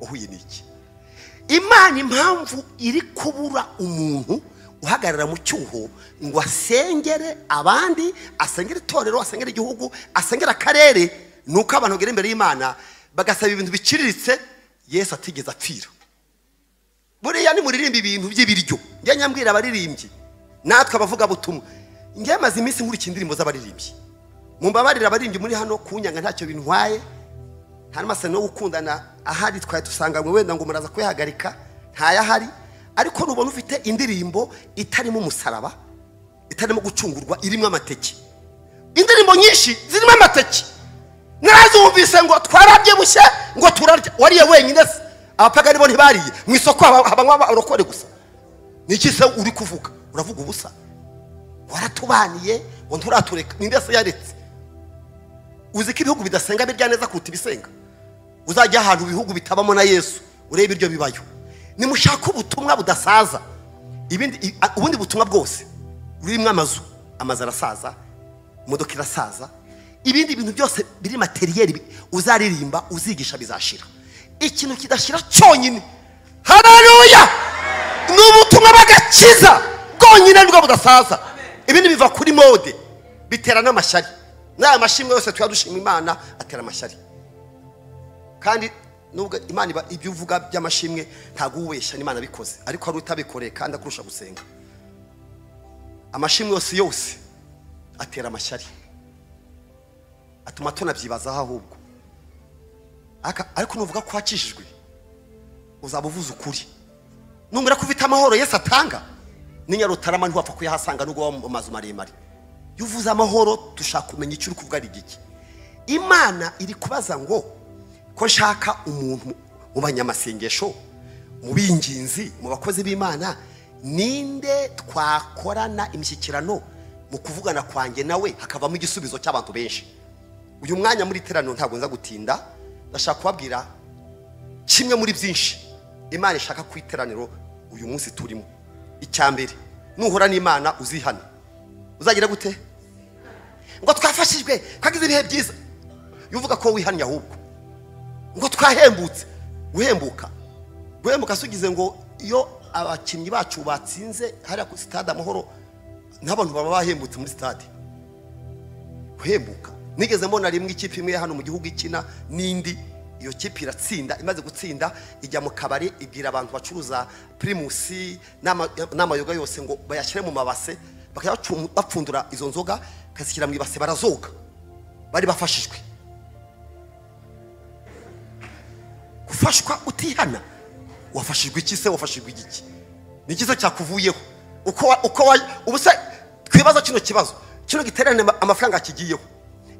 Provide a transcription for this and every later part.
Wahuye n'iki? Imana impamvu iri kubura umuntu uhagarara mu cyuho ngo asengere abandi, asengere itorero, asengere igihugu, asengere akarere, nuko abantu bagera imbere y'Imana bagasaba ibintu biciriritse Yesu atigeze apfira. Buriya ni muririmba ibintu by'ibiryo. Njye nyambwira abaririmbyi natwe abavuga butumwa, njye maze iminsi nkurikira indirimbo z'abaririmbyi. Mumbabarira abaririmbyi muri hano kunyanga ntacyo bintwaye, nta n'amasano yo gukundana ahari twari dusanga wenda ngo muraza kuyahagarika, ntayahari. Ariko nubona ufite indirimbo itarimo umusaraba, itarimo gucungurwa, irimo amateke. Indirimbo nyinshi zirimo amateke. Narazumvise ngo twarabyibushye ngo turarya, wariye wenyine se? Abapagani bo ntibariye, mu isoko habanywa abarokore gusa. Niki se uri kuvuga? Uravuga ubusa. Waratubaniye ngo nturatureka, ninde se yaretse? Uzi ko ibihugu bidasenga birya neza kuruta ibisenga. Uzajya ahantu ibihugu bitabamo na Yesu urebe ibyo bibayo. Nimushaka ubutumwa budasaza, ibindi ubundi butumwa bwose burimo amazu, amazu arasaza, imodoka irasaza, ibindi bintu byose biri materiel uzaririmba uzigisha bizashira. Ikintu kidashira cyonyine, haleluya, ni ubutumwa bw'agakiza bwonyine nibwo budasaza. Ibindi biva kuri mode, bitera n'amashyari. N'aya mashimwe yose tuyadushima Imana atera amashyari. Kandi nubwo Imana iba ibyo uvuga by'amashimwe ntago uwesha n'Imana bikoze, ariko hari utabikoreye kandi akurusha gusenga. Amashimwe yose yose atera amashyari, atuma tunabyibazaho ahubwo. Ariko nuvuga ko wakijijwe uzaba uvuze ukuri. Numara kuvita amahoro Yesu atanga, n'Inyarutarama ntiwapfa kuyahasanga nubwo waba mu mazu maremare. Iyo uvuze amahoro dushaka kumenya icyo uri kuvuga ari igiki. Imana iri kubaza ngo ko nshaka umuntu mu banyamasengesho, mu binginzi, mu bakozi b'Imana, ninde twakorana imishyikirano mu kuvugana kwanjye nawe hakavamo igisubizo cy'abantu benshi. Uyu mwanya muri iteraniro ntabwo nza gutinda, ndashaka kubabwira kimwe muri byinshi Imana ishaka ku iteraniro uyu munsi turimo. Icya mbere, nuhura n'Imana uzihane. Uzagira gute? Ngo twafashijwe, twagize ibihe byiza. Yuvuga ko wihannye ahubwo ngo twahembutse. Guhembuka, guhembuka sugize ngo iyo abakinnyi bacu batsinze hariya ku stade Amahoro n'abantu baba bahembutse muri stade. Guhembuka, nigeze mbona rimwe ikipe imwe hano mu gihugu ikina n'indi, iyo kipe iratsinda, imaze gutsinda ijya mu kabari ibwira abantu bacuruza Primus n'amayoga yose ngo bayashyire mu mabase, bakajya bapfundura izo nzoga bakazishyira mu ibase barazoga. Bari bafashijwe. Gufashwa utihana, wafashijwe iki se? Wafashijwe igiki? Ni iki se cyakuvuyeho? Uko ubuse twibaza kino kibazo, kino giterane amafaranga kigiyeho.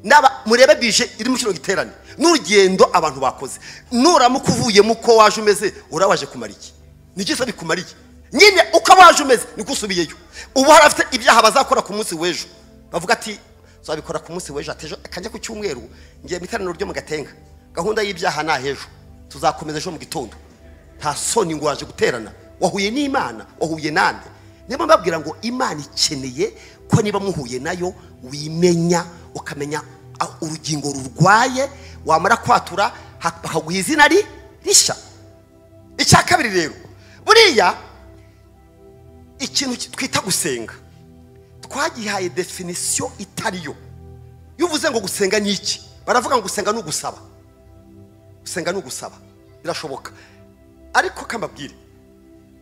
Naba murebe bije iri mu kino giterane n'urugendo abantu bakoze, nuramuka uvuyemo uko waje umeze urawaje kumara iki? Ni iki se bikumariye? Nyine uko waje umeze niko usubiyeyo. Ubu hari afite ibyaha bazakora ku munsi w'ejo, bavuga ati zabikora ku munsi w'ejo, atejo akajya ku cyumweru ngiye miteraniro ryo mu Gatenga, gahunda y'ibyaha na hejo tuzakomeza ejo mu gitondo. Nta soni ngo waje guterana, wahuye n'Imana, wahuye nande? Niba mbabwira ngo Imana ikeneye ko niba muhuye nayo wimenya, ukamenya urugingo rurwaye, wamara kwatura bakaguha izina rishya. Icya kabiri rero, buriya ikintu twita gusenga twagihaye definition itariyo. Iyo uvuze ngo gusenga ni iki, baravuga ngo gusenga ni ugusaba. Gusenga ni ugusaba, birashoboka. Ariko kambabwire,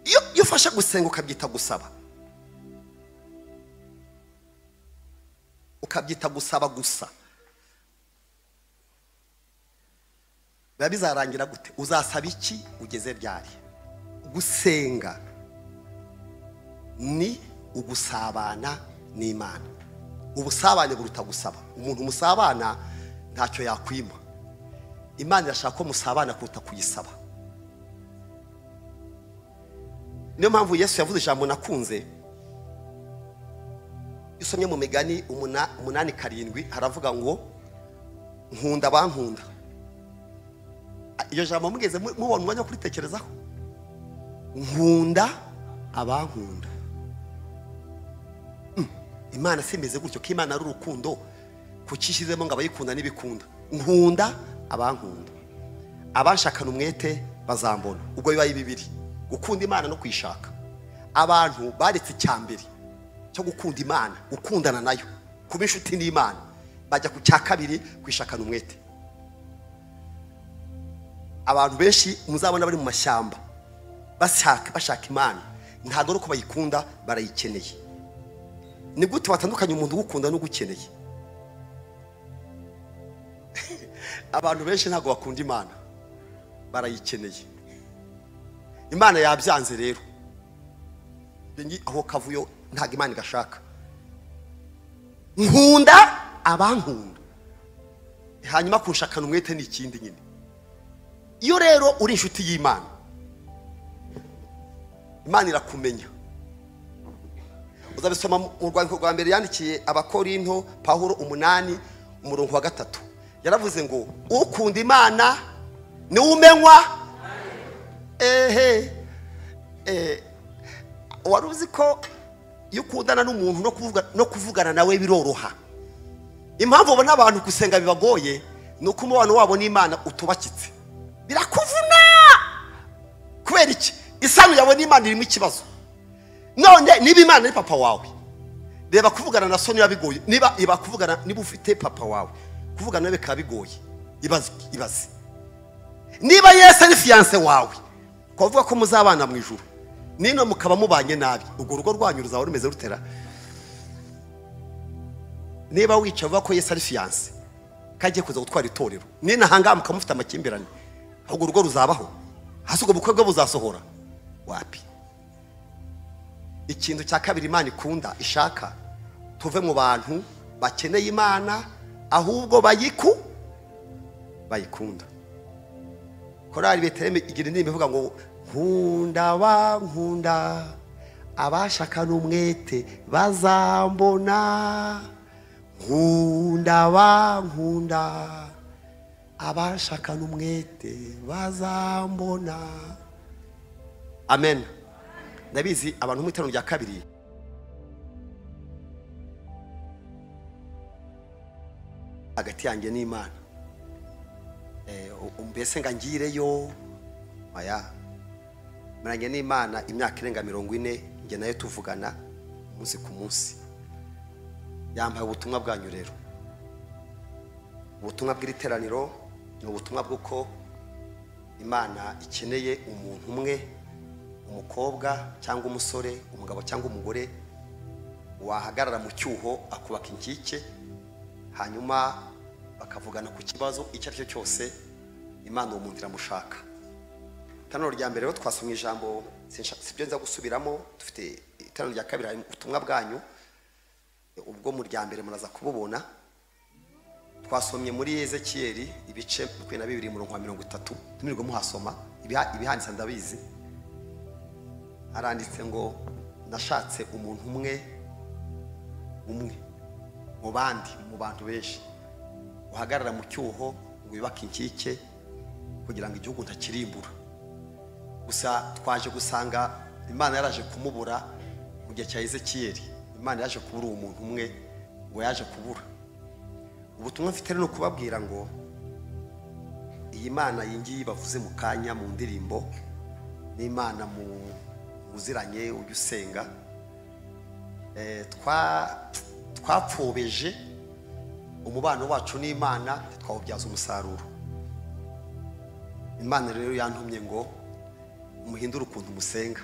iyo ufashe gusenga ukabyita gusaba, ukabyita gusaba gusa, biba bizarangira gute? Uzasaba iki ugeze ryari? Gusenga ni ugusabana n'Imana. Ubusabane buruta gusaba. Umuntu musabana ntacyo yakwima. Imana irashaka ko musabana kuruta kuyisaba. Niyo mpamvu Yesu yavuze ijambo nakunze. Usomye mu Migani 8:7 haravuga ngo nkunda bankunda. Iyo jambo mugeze mubona umwanya wo kuritekerezaho. Nkunda abankunda. Imana simeze gutyo ko Imana ari urukundo, kucishizemo ngo abayikunda n'ibikunda. Nkunda abankunda, abanshakana umwete bazambona. Ubwo bibaye bibiri, gukunda Imana no kuyishaka. Abantu baretse icyambere cyo gukunda Imana, gukundana nayo, kuba inshuti n'Imana, bajya ku cya kabiri kwishakana umwete. Abantu benshi muzabona bari mu mashyamba bashaka Imana, ntabwo ari uko bayikunda, barayikeneye. Ni gute watandukanye umuntu ugukunda n'ugukeneye? Abantu benshi ntabwo bakunda Imana, barayikeneye. Imana yabyanze rero, aho kavuyo ntabwo Imana igashaka. Nkunda abankunda, hanyuma kunshakana umwete ni ikindi nyine. Iyo rero uri inshuti y'Imana, Imana irakumenya. Uzabisoma mu rwandiko rwa mbere yandikiye Abakorinto, Pawulo 8 umurongo wa 3, yaravuze ngo ukunda Imana ni umenywa. Ehe, wari uzi ko iyo ukundana n'umuntu no kuvugana nawe biroroha? Impamvu ubona abantu gusenga bibagoye ni uko umubano wabo n'Imana utubakitse, birakuvuna. Kubera iki? Isano yawe n'Imana irimo ikibazo. None niba Imana ari papa wawe, reba kuvugana na so niba bigoye, niba iba kuvugana, niba ufite papa wawe kuvugana nawe bikaba bigoye, ibaze. Niba Yesu ari fiancé wawe, kuvuga ko muzabana mu ijuru, nino mukaba mubanye nabi, ubwo rugo rwanyu ruzaba rumeze rutera? Niba wica uvuga ko Yesu ari fiancé kagiye kuza gutwara itorero, nina hanga mukamufite amakimbirane, ahubwo urugo ruzabaho? Hasi ubwo bukwe bwo buzasohora wapi? Ikintu cya kabiri Imana ikunda ishaka, tuve mu bantu bakeneye Imana ahubwo bayikunda. Korali Betelehemu igira indirimbo ivuga ngo nkunda bankunda abashakana umwete bazambona, nkunda bankunda abashakana umwete bazambona. Amen. Ndabizi abantu mu iteraniro rya kabiri hagati yanjye n'Imana, mbese nga ngireyo aya muranye n'Imana imyaka irenga 40, njye nayo tuvugana umunsi ku munsi. Yampaye ubutumwa bwanyu rero. Ubutumwa bw'iriteraniro ni ubutumwa bw'uko Imana ikeneye umuntu umwe, umukobwa cyangwa umusore, umugabo cyangwa umugore, wahagarara mu cyuho akubaka inkike, hanyuma bakavugana ku kibazo icyo ari cyo cyose, Imana uwo muntu iramushaka. Iteraniro rya mbere rero twasomye ijambo, sibyo nza gusubiramo, dufite iteraniro rya kabiri hari ubutumwa bwanyu, ubwo mu rya mbere muraza kububona. Twasomye muri Ezekiyeli ibice 22 umurongo wa 30, tumirwe muhasoma, ibihanditse ndabizi. Aranditse ngo nashatse umuntu umwe mu bandi, mu bantu benshi, uhagarara mu cyuho ngo yubake inkike kugira ngo igihugu ntakirimbura. Gusa twaje gusanga Imana yaraje kumubura mu gihe cya Ezekiyeli. Imana yaje kubura uwo muntu umwe ngo yaje kubura. Ubutumwa mfite rero kubabwira ngo iyi Mana yingiyi bavuze mu kanya mu ndirimbo, ni Imana mu muziranye ujya usenga. Twapfobeje umubano wacu n'Imana, twawubyaza umusaruro. Imana rero yantumye ngo muhindure ukuntu musenga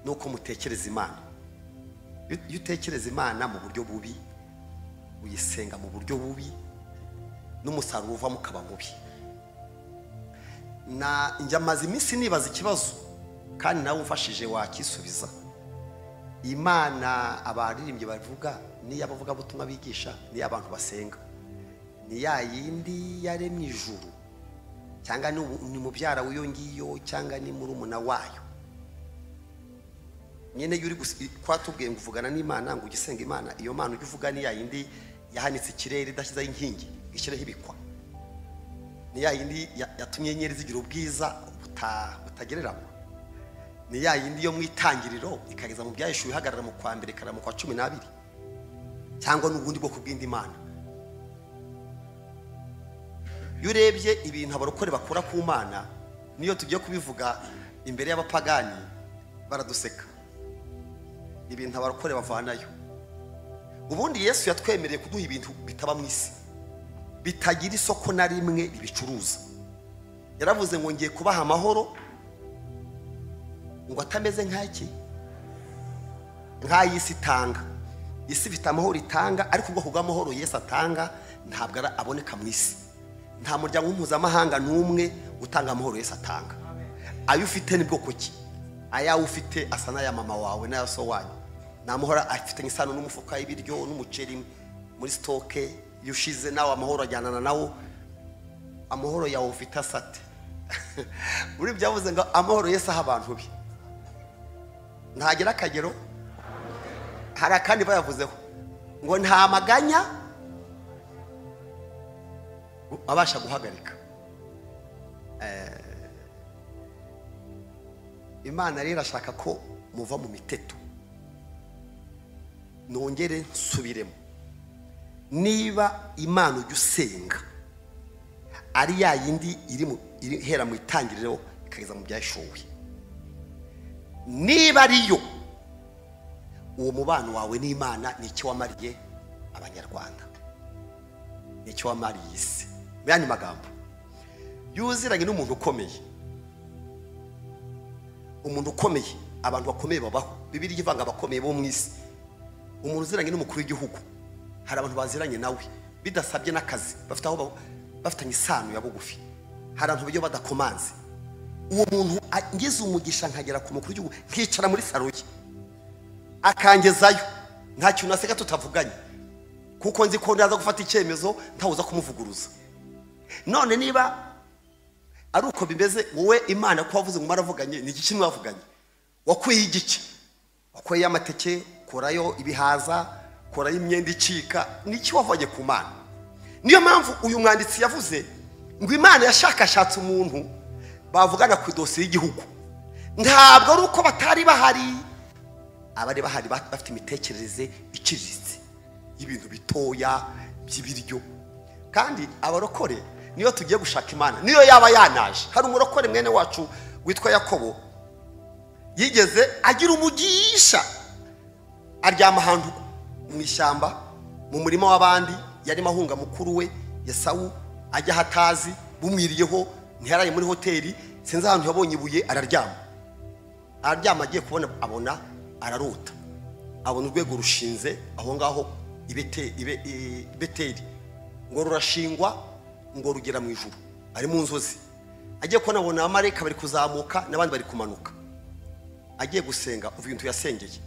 nuko mutekereza Imana. Iyo utekereza Imana mu buryo bubi, uyisenga mu buryo bubi, n'umusaruro uvamo ukaba mubi. Na njya maze iminsi nibaza ikibazo, kandi nawe umfashije wakisubiza. Imana abaririmbyi bavuga ni abavuga butumwa bigisha, ni abantu basenga, ni ya yindi yaremye ijuru, cyangwa ni mubyara w'iyo ngiyo, cyangwa ni murumuna wayo. Nyene yuri kwatubwiye ngo uvugana n'Imana ngo ugisenga Imana, iyo Mana ujya uvuga ni ya yindi yahanitse ikirere idashyizeho inkingi ishyireho ibikwa, ni ya yindi yatumye inyeri zigira ubwiza butagereranywa, ni ya yindi yo mu itangiriro ikageza mu byahishuwe ihagarara mu kwa mbere ikagera mu kwa 12, cyangwa n'ubundi bwoko bw'indi Mana. Iyo urebye ibintu abarokore bakura ku Mana, Niyo tugiye kubivuga imbere y'abapagani baraduseka. Ibintu abarokore bavanayo. Ubundi Yesu yatwemereye kuduha ibintu bitaba mu isi, bitagira isoko na rimwe ribicuruza. Yaravuze ngo ngiye kubaha amahoro ngo atameze nk'aki, nk'ay'isi itanga. Isi ifite amahoro itanga, ariko ubwoko bw'amahoro Yesu atanga ntabwo aboneka mu isi. Nta muryango mpuzamahanga n'umwe utanga amahoro Yesu atanga. Ayo ufite ni bwoko ki? Ayawe ufite asa n'aya mama wawe n'aya so wanyu. Ni amahoro afite isano n'umufuka w'ibiryo n'umuceri muri sitoke, iyo ushize nawe amahoro ajyanana nawo. Amahoro yawe ufite asate. Muri byavuze ngo amahoro Yesu aha abantu be ntagira akagero. Hari akandi bayavuzeho ngo nta maganya abasha guhagarika. Imana rero irashaka ko muva mu miteto. Nongere nsubiremo, niba Imana ujya usenga ari ya yindi iri hera mu itangiriro ikageza mu byashowe, niba ariyo, uwo mubano wawe n'Imana ni icyo wamariye Abanyarwanda, ni icyo wamariye isi. Mu yandi magambo, yuziranye n'umuntu ukomeye, umuntu ukomeye, abantu bakomeye babaho. Bibiliya ivanga abakomeye bo mu isi. Umuntu uziranye n'umukuru w'igihugu, hari abantu baziranye nawe bidasabye n'akazi, bafite aho bafitanye isano ya bugufi, hari abantu byo badakomanze. Uwo muntu ngize umugisha nkagera ku mukuru w'igihugu, nkicara muri salo ye akangezayo, nta kintu naseka tutavuganye, kuko nzi ko ndaza gufata icyemezo ntawuza kumuvuguruza. None niba ari uko bimeze, wowe Imana ko wavuze ngo maravuganye, ni iki mwavuganye? Wakuye igiki? Wakuye amateke, korayo ibihaza, korayo imyenda icika, niki wavanye ku Mana? Niyo mpamvu uyu mwanditsi yavuze ngo Imana yashakashatse umuntu bavugana ku idosiye y'igihugu. Ntabwo ari uko batari bahari, abari bahari bafite imitekerereze iciriritse y'ibintu bitoya by'ibiryo. Kandi abarokore niyo tugiye gushaka Imana, niyo yaba yanaje. Hari umurokore mwene wacu witwa Yakobo, yigeze agira umugisha, aryama ahantu mu ishyamba mu murima w'abandi, yarimo ahunga mukuru we Esawu, ajya hatazi bumwiriyeho, ntiyaraye muri hoteli, sinzi ahantu yabonye ibuye araryama. Araryama agiye kubona abona ararota, abona urwego rushinze aho ngaho i Beteli, ngo rurashingwa ngo rugera mu ijuru. Ari mu nzozi, agiye kubona abona abamarayika bari kuzamuka n'abandi bari kumanuka. Agiye gusenga, uva ibintu yasengeye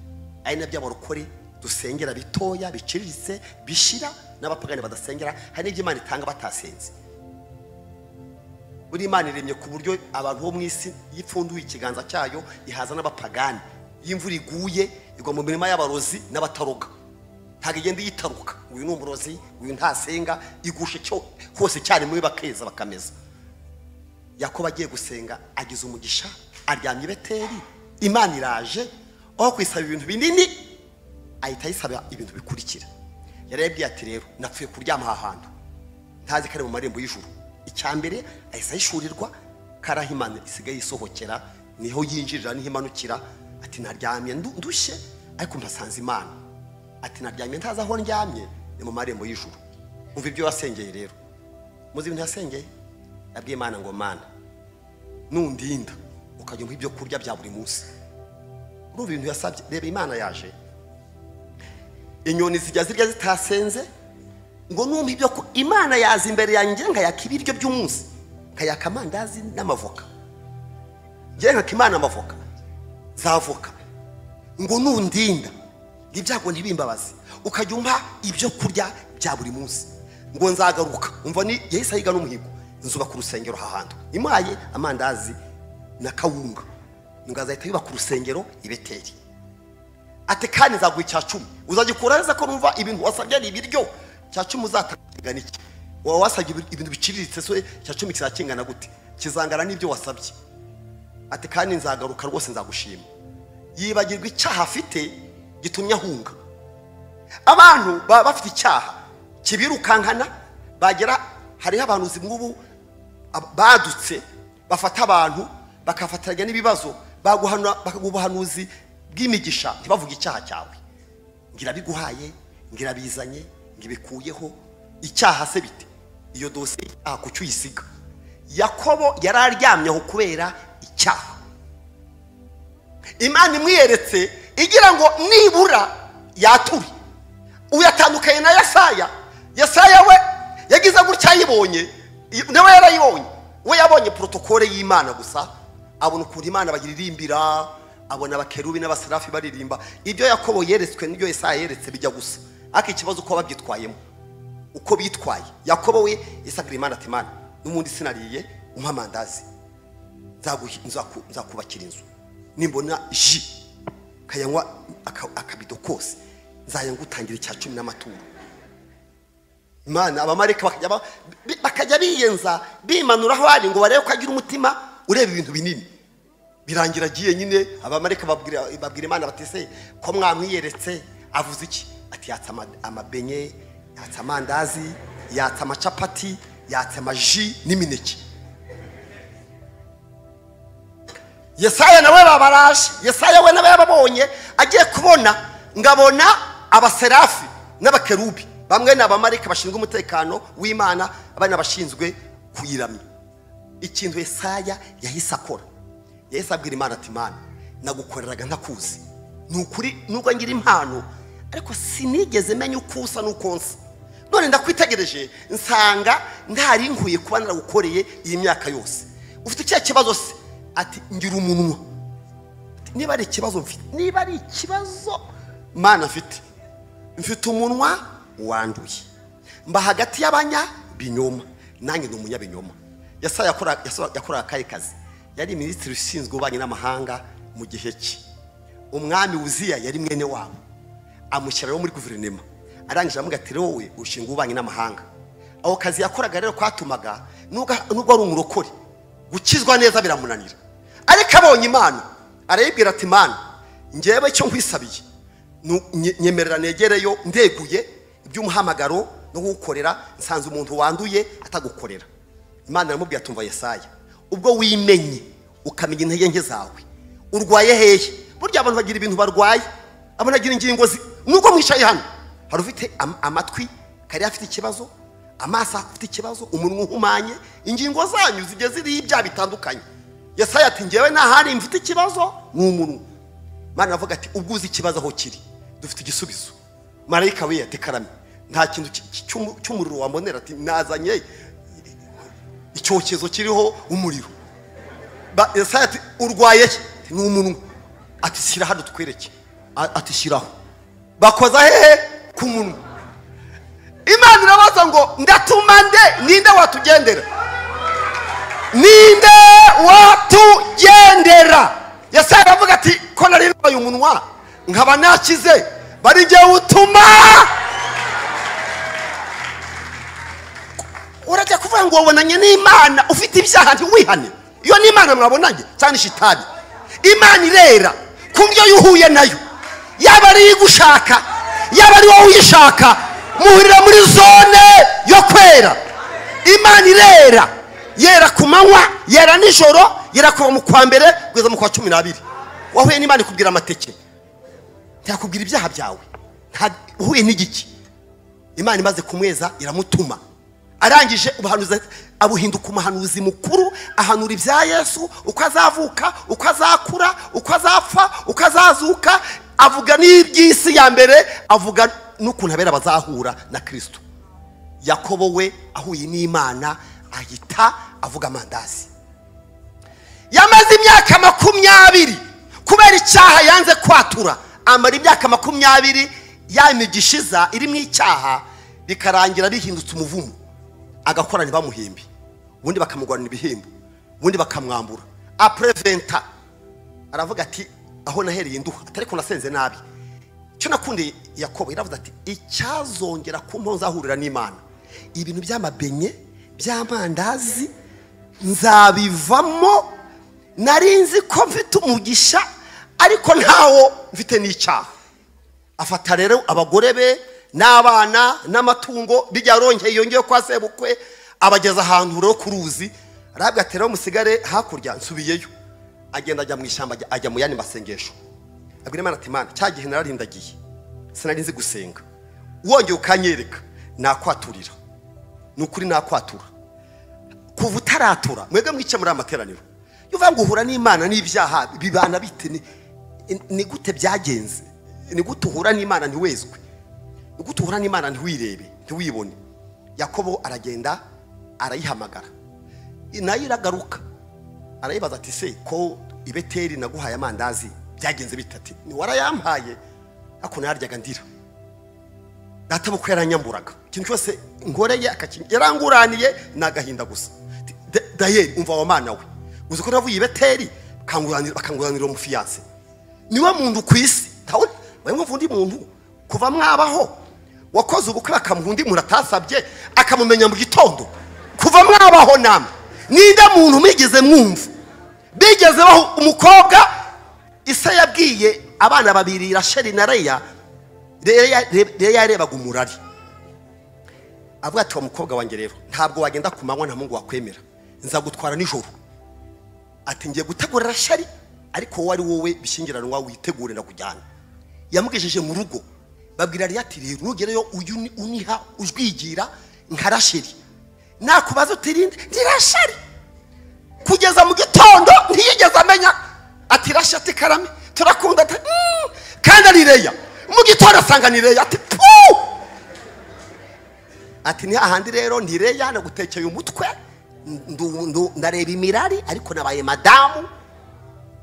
ari nabyo abarokore dusengera bitoya biciriritse bishira, n'abapagani badasengera. Hari n'ibyo Imana itanga batasenze. Buri Imana iremye ku buryo abantu bo mu isi yipfunduye ikiganza cyayo ihaza n'abapagani. Iyo imvura iguye igwa mu mirima y'abarozi n'abataroga, ntabwo igenda yitaruka, uyu ni umurozi, uyu ntasenga, igusha cyo hose icyarimwe bakeza bakameza. Yakobo agiye gusenga agize umugisha, aryamye i Beteli, Imana iraje, aho kwisaba ibintu binini ahita ayisaba ibintu bikurikira. Yarayibwiye ati rero napfuye kuryama aha hantu ntazi ko ari mu marembo y'ijuru. Icya mbere ahise ahishurirwa ko ari aho Imana isigaye isohokera, niho yinjirira, niho imanukira. Ati naryamye ndushye ariko mpasanze Imana. Ati naryamye ntazi aho ndyamye, ni mu marembo y'ijuru. Umva ibyo wasengeye rero. Muzi ibintu yasengeye? Yabwiye Imana ngo Mana nundinda ukajya umpa ibyo kurya bya buri munsi. Urumva ibintu yasabye? Reba Imana yaje, inyoni zijya zirya zitasenze, ngo numpa ibyo ku Imana yaza imbere yanjye nkayaka ibiryo by'umunsi, nkayaka amandazi n'amavoka, ngiye nkaka Imana amavoka zavoka, ngo nundinda ibyago ntibimbabaze ukajya umpa ibyo kurya bya buri munsi, ngo nzagaruka. Umva, ni yahise ahiga n'umuhigo, nzubaka urusengero aha hantu. Imuhaye amandazi na kawunga, ngo azahita yubaka urusengero i Beteli. Ati kandi nzaguha icya cumi, uzagikura neza ko numva ibintu wasabye ari ibiryo, icya cumi uzatanga iki? Waba wasabye ibintu biciriritse, so icya cumi kizakingana gute? Kizangana n'ibyo wasabye. Ati kandi nzagaruka rwose nzagushima. Yibagirwa icyaha afite gitumye ahunga. Abantu baba bafite icyaha kibirukankana, bagera hariho abantu nk'ubu badutse Bafata abantu bakafatiranya n'ibibazo, baguhanura bakaguhanuzi bw'imigisha, ntibavuga icyaha cyawe. Ngira biguhaye, ngira bizanye, ngibikuyeho icyaha se bite? Iyo dosiye icyaha kucyo uyisiga. Yakobo yararyamyeho kubera icyaha. Imana imwiyeretse igira ngo nibura yaturi. Uyatandukanye na Yesaya. Yesaya we yagize gutya ayibonye, nawe yarayibonye. We yabonye protokole y'Imana gusa, abona ukuntu Imana bagiririmbira, abona abakerubi n'abaserafi baririmba. Ibyo Yakobo yeretswe n'ibyo Yesaya yeretse bijya gusa. Ariko ikibazo uko babyitwayemo, uko bitwaye. Yakobo we yasabye Imana ati Imana, n'ubundi sinariye umpa amandazi, nzakubakira inzu, nimbona ji kayanywa akabido kose nzajya ngutangira icya 10 n'amaturo. Imana abamarayika bakajya biyenza bimanura aho ari ngo barebe ko agira umutima ureba ibintu binini. Birangira agiye nyine, abamarayika babwira Imana bati se ko mwamwiyeretse avuze iki? Ati yatsa amabenye, yatsa amandazi, yatsa amacapati, yatsa amaji n'imineke. Yesaya nawe babaraje. Yesaya we nawe yababonye agiye kubona ngabona abaserafi n'abakerubi, bamwe n'abamarayika bashinzwe umutekano w'Imana, abandi bashinzwe kuyiramya. Ikintu Yesaya yahise akora, yahise abwira Imana ati Imana, nagukoreraga ntakuzi, ni ukuri nubwo ngira impano ariko sinigeze menya uko usa n'uko nsa. None ndakwitegereje nsanga ntari nkwiye kuba naragukoreye iyi myaka yose. Ufite ikihe kibazo se? Ati ngira umunwa. Niba ari ikibazo mfite, niba ari ikibazo Mana mfite, mfite umunwa wanduye, mba hagati y'abanya binyoma, nanjye ni umunyabinyoma. Yesaya yakora akaye kazi, yari minisitiri ushinzwe ububanyi n'amahanga mu gihe cye. Umwami Uziya yari mwene wabo, amushyira muri guverinoma, arangije aramubwira ati wowe ushinzwe ububanyi n'amahanga. Aho kazi yakoraga rero kwatumaga nubwo ari umurokore gukizwa neza biramunanira. Ariko abonye Imana arayibwira ati Imana, njyewe icyo nkwisabiye nyemerera negereyo ndeguye iby'umuhamagaro no gukorera, nsanze umuntu wanduye atagukorera. Imana iramubwira tumva Yesaya, ubwo wimenye ukamenya intege nke zawe, urwaye hehe? Burya abantu bagira ibintu barwaye, abona agira ingingo nubwo mwicaye hano hari ufite amatwi kari afite ikibazo, amaso afite ikibazo, umunwa uhumanye, ingingo zanyu zijye ziri ibya bitandukanye. Yesaya ati njyewe nahari mfite ikibazo ni umunwa. Imana avuga ati ubwo uzi ikibazo aho kiri dufite igisubizo. Marayika we ati karame, nta kintu cy'umuriro wambonera, ati nazanye icyokezo kiriho umuriro. Yesaya ati urwaye ni umunwa. Ati shyira hano tukwereke. Ati shyiraho. Bakoza hehe? Ku munwa. Imana irabaza ngo ndatuma nde? Ninde watugendera? Ninde watugendera? Yesaya aravuga ati ko nari ndwaye umunwa nkaba nakize, bari ngiye utuma. Urajya kuvuga ngo wabonanye n'Imana ufite ibyaha ntiwihane. Iyo ni Imana mwabonanye cyane shitani. Imana irera ku byo yuhuye nayo, yaba ari igushaka, yaba ari wowe uyishaka, muhurira muri zone yo kwera. Imana irera, yera ku manywa, yera nijoro, yera kuva mu kwa mbere kugeza mu kwa 12. Wahuye n'Imana ikubwira amateke, ntiyakubwira ibyaha byawe, uhuye n'igiki. Imana imaze kumweza iramutuma, arangije ubuhanuzi abuhinduka umuhanuzi mukuru, ahanura ibya Yesu, uko azavuka, uko azakura, uko azapfa, uko azazuka, avuga n'iby'isi ya mbere, avuga n'ukuntu abera bazahura na Kristo. Yakobo we ahuye n'Imana ahita avuga amandazi. Yamaze imyaka 20 kubera icyaha yanze kwatura, amara imyaka 20 ya migishiza iri mu icyaha, bikarangira bihindutse umuvumo. Agakora ntibamuhembe, ubundi bakamugwanira ibihembo, ubundi bakamwambura. Apreventa aravuga ati aho nahereye nduha, atari ko nasenze nabi. Cyo nakunde Yakobo yaravuze ati icyazongera kumpo nzahurira n'Imana, ibintu by'amabenye by'amandazi nzabivamo, narinzi ko mfite umugisha ariko ntawo mfite n'icyaha. Afata rero abagore be n'abana n'amatungo bijya ronkeye yongeye kwa sebukwe, abageza ahantu rero ku ruzi, Arabwa ati rero musigare hakurya nsubiyeyo. Agenda ajya mu ishyamba, ajya mu yandi masengesho. Abwira Imana ati Imana, cya gihe nararindagiye, sinari nzi gusenga, wongeye ukanyereka nakwaturira, ni ukuri nakwatura. Kuva utaratura mwebwe mwice muri amateraniro, iyo uvuga ngo uhura n'Imana n'ibyaha bibana bite? Ni gute byagenze? Ni gute uhura n'Imana ntiwezwe? Ni gute uhura n'Imana ntiwirebe, ntiwibone? Yakobo aragenda arayihamagara, nayo iragaruka, arayibaza ati se ko i Beteli naguhaye amandazi byagenze bite? Ati ni warayampaye ariko naryaga ndira, data bukwe yaranyamburaga, ikintu cyose nkoreye yaranguraniye ni agahinda gusa. Dayeri umva wa mana we, uzi ko navuye i Beteli bakanguranira umufiyanse, niwe muntu ku isi ntawe mwumva undi muntu kuva mwabaho wakoze ubukwe bakamuha undi muntu atasabye akamumenya mu gitondo. Kuva mwabaho namwe ninde muntu mwigeze mwumva bigeze baho umukobwa? Isa yabwiye abana babiri Rasheli na Leya, Leya yarebaga umurari, avuga ati wa mukobwa wanjye rero ntabwo wagenda ku manywa, nta mungu wakwemera, nzagutwara nijoro. Ati ngiye gutegura Rasheli, ariko wowe ari wowe bishyingiranwa witegure ndakujyana. Yamugejeje mu rugo, babwira Leya ati rero nugereyo uyu uniha ujwigira nka Rasheli, nakubaza utirinde ndi Rasheli. Kugeza mu gitondo ntiyigeze amenya ati Rasheli ati karame turakunda ati kandi ari Leya. Mu gitondo asanga ni Leya, ati pu, ati ni ahandi rero ni Leya, nagutekeye umutwe ndareba imirari ariko nabaye madamu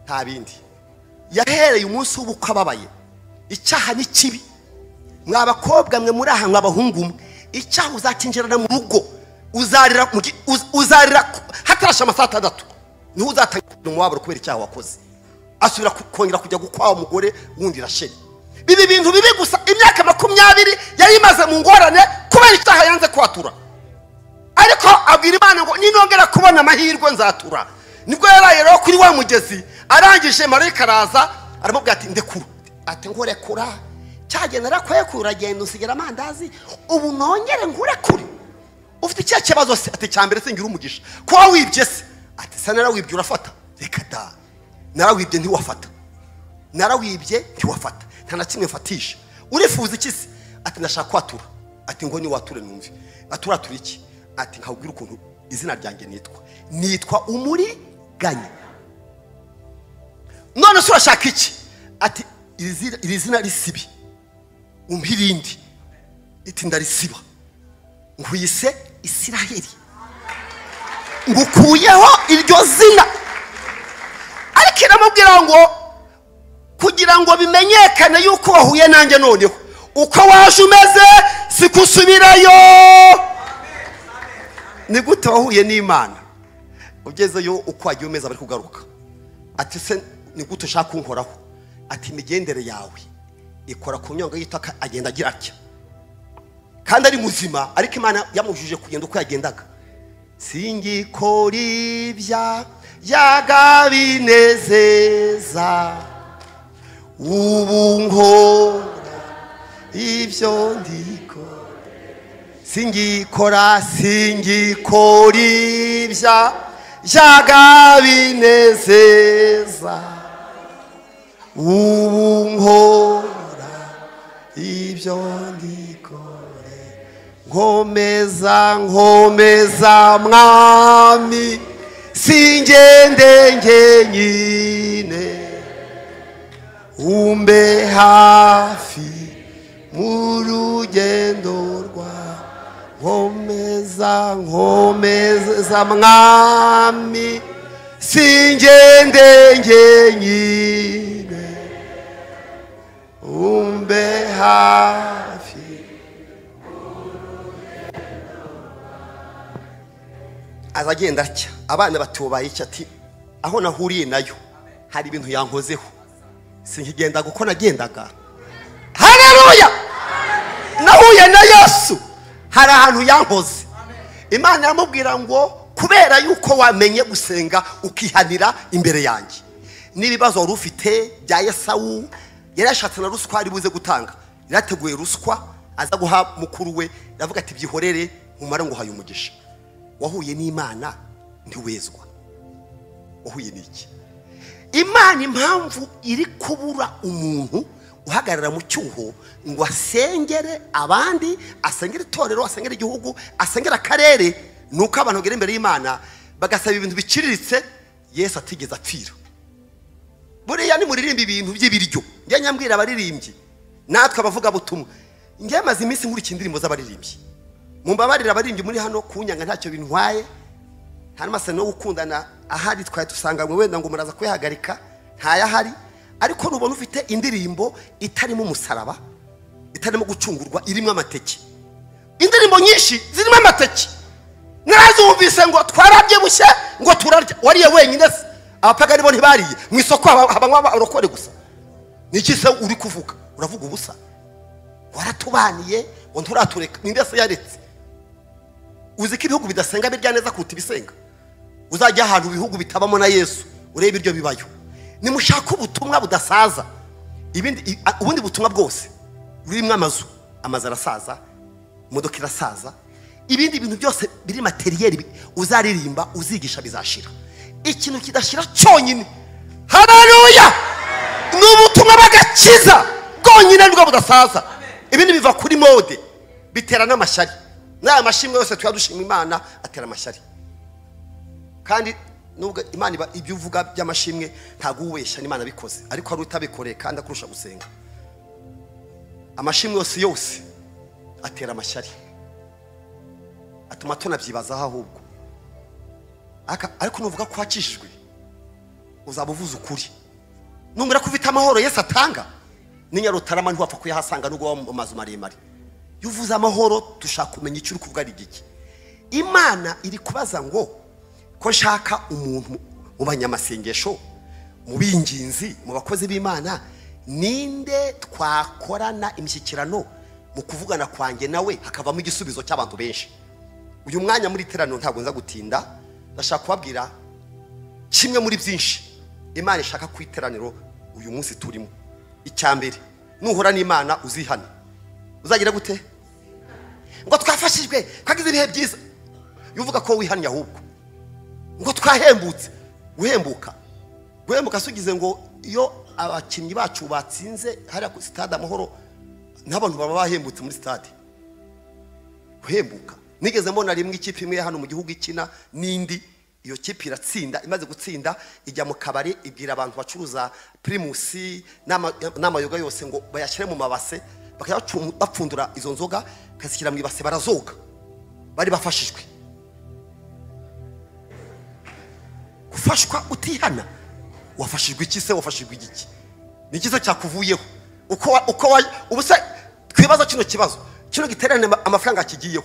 nta bindi. Yahereye umunsi w'ubukwe ababaye. Icyaha ni kibi mwa bakobwa mwe muri aha, mwa bahungu mwe, icyaha uzakinjirana mu rugo uzarira uzarira hatarasha amasaha 6 niho uzatanga umubabaro kubera icyaha wakoze. Asubira kongera kujya gukwa umugore wundi Rasheli. Bibi bintu bibi gusa. Imyaka 20 yari imaze mu ngorane kubera icyaha yanze kwatura, ariko abwira Imana ngo ninongera kubona amahirwe nzatura. Nibwo yaraye rero kuri wa mugezi, arangije marayika araza aramubwira ati ndekura. Ati nkurekura cyagenda nakwekura, uragenda usigera amandazi, ubu nongere nkurekure. Ufite icya kibazo se? Ati cyambere singira umugisha ko wibye se? Ati se narawibye urafata? Reka da, narawibye ntiwafata, narawibye ntiwafata, nta na kimwe mfatisha. Urifuza iki se? Ati ndashaka kwatura. Ati ngo ni wature numve. Aturatura iki? Ati nkabwira ukuntu izina ryanjye nitwa, nitwa umuriganya. None se urashaka iki? Ati iri zina risibi umpa irindi. Iti ndarisiba, nkwise Isiraheli, ngukuyeho iryo zina. Ariko iramubwira ngo kugira ngo bimenyekane yuko wahuye nanjye, noneho uko waje umeze sikusubirayo. Ni gute wahuye n'Imana ugezeyo uko wagiye umeze bari kugaruka? Ati se ni gute ushaka kunkoraho? Ati imigendere yawe ikora ku nyonga y'itaka. Agenda agira atya kandi ari muzima, ariko Imana yamujije kugenda uko yagendaga. Singikora ibya yagabinezeza, ubu nkora ibyo ndiko. Singikora, singikora ibya yagabinezeza, ubu nkora ibyo ndikore. Nkomeza, nkomeza mwami, singende njyenyine, umbe hafi mu rugendo rwa. Nkomeza, nkomeza mwami, singende njyenyine, umbe hafi. Azagenda atya, abana batubaye iki? Ati aho nahuriye nayo hari ibintu yankozeho, sinkigenda uko nagendaga. Haleluya! Nahuye na Yesu, hari ahantu yankoze. Imana iramubwira ngo kubera yuko wamenye gusenga ukihanira imbere yanjye, n'ibibazo wari ufite bya Esawu, yarashatse na ruswa ari buze gutanga, yarateguye ruswa aza guha mukuru we, yavuga ati byihorere umara ngo haye umugisha. Wahuye n'Imana Ntiwezwa. Wahuye n'iki? Imana impamvu iri kubura umuntu uhagarara mu cyuho ngo asengere abandi, asengere itorero, asengere igihugu, asengere akarere, nuko abantu bagera imbere y'Imana bagasaba ibintu biciriritse Yesu atigeze apfira. Buriya ni muririmba ibintu by'ibiryo. Njye nyambwira abaririmbyi natwe abavuga butumwa, njye maze iminsi nkurikira indirimbo z'abaririmbyi. Mumbabarira abaririmbyi muri hano kunyanga ntacyo bintwaye, nta n'amasano yo gukundana ahari twari dusanganywe wenda ngo muraza kuyahagarika, ntayahari. Ariko nubona ufite indirimbo itarimo umusaraba, itarimo gucungurwa, irimo amateke. Indirimbo nyinshi zirimo amateke. Narazumvise ngo twarabyibushye ngo turarya, wariye wenyine se? Abapagani bo ntibariye, mu isoko habanywa abarokore gusa. Niki se uri kuvuga? Uravuga ubusa. Waratubaniye ngo nturatureka, ninde se yaretse? Uzi ko ibihugu bidasenga birya neza kuruta ibisenga? Uzajya ahantu ibihugu bitabamo na Yesu urebe ibyo bibayo. Nimushaka ubutumwa budasaza, ibindi ubundi butumwa bwose burimo amazu, amazu arasaza, imodoka irasaza, ibindi bintu byose biri materiel uzaririmba uzigisha bizashira. Ikintu kidashira cyonyine, haleluya, ni ubutumwa bw'agakiza bwonyine nibwo budasaza. Ibindi biva kuri mode, bitera n'amashyari. N'aya mashimwe yose tuyadushima Imana atera amashyari. Kandi nubwo Imana iba ibyo uvuga by'amashimwe ntago uweshya n'Imana bikoze, ariko ari utabikoreye kandi akurusha gusenga. Amashimwe yose yose atera amashyari, atuma tunabyibazaho ahubwo. Ariko nuvuga ko wakijijwe uzaba uvuze ukuri. Nungura ko ufite amahoro Yesu atanga, n'Inyarutarama ntiwapfa kuyahasanga nubwo waba mu mazu maremare. Iyo uvuze amahoro dushaka kumenya icyo uri kuvuga ari igiki. Imana iri kubaza ngo ko nshaka umuntu mu banyamasengesho, mu binginzi, mu bakozi b'Imana, ninde twakorana imishyikirano mu kuvugana kwanjye nawe hakavamo igisubizo cy'abantu benshi. Uyu mwanya muri iteraniro ntabwo nza gutinda, ndashaka kubabwira kimwe muri byinshi Imana ishaka ku iteraniro uyu munsi turimo. Icya mbere, nuhura n'Imana uzihane. Uzagira gute? Ngo twafashijwe, twagize ibihe byiza. Yuvuga ko wihannye ahubwo ngo twahembutse. Guhembuka, guhembuka sugize ngo iyo abakinnyi bacu batsinze hariya ku stade Amahoro n'abantu baba bahembutse muri stade. Guhembuka, nigeze mbona rimwe ikipe imwe hano mu gihugu ikina n'indi, iyo kipe iratsinda, imaze gutsinda ijya mu kabari ibwira abantu bacuruza Primus n'amayoga yose ngo bayashyire mu mabase, bakajya bapfundura izo nzoga bakazishyira mu ibase barazoga. Bari bafashijwe. Gufashwa utihana, wafashijwe iki se? Wafashijwe igiki? Ni iki se cyakuvuyeho? Uko ubuse twibaza kino kibazo, kino giterane amafaranga kigiyeho.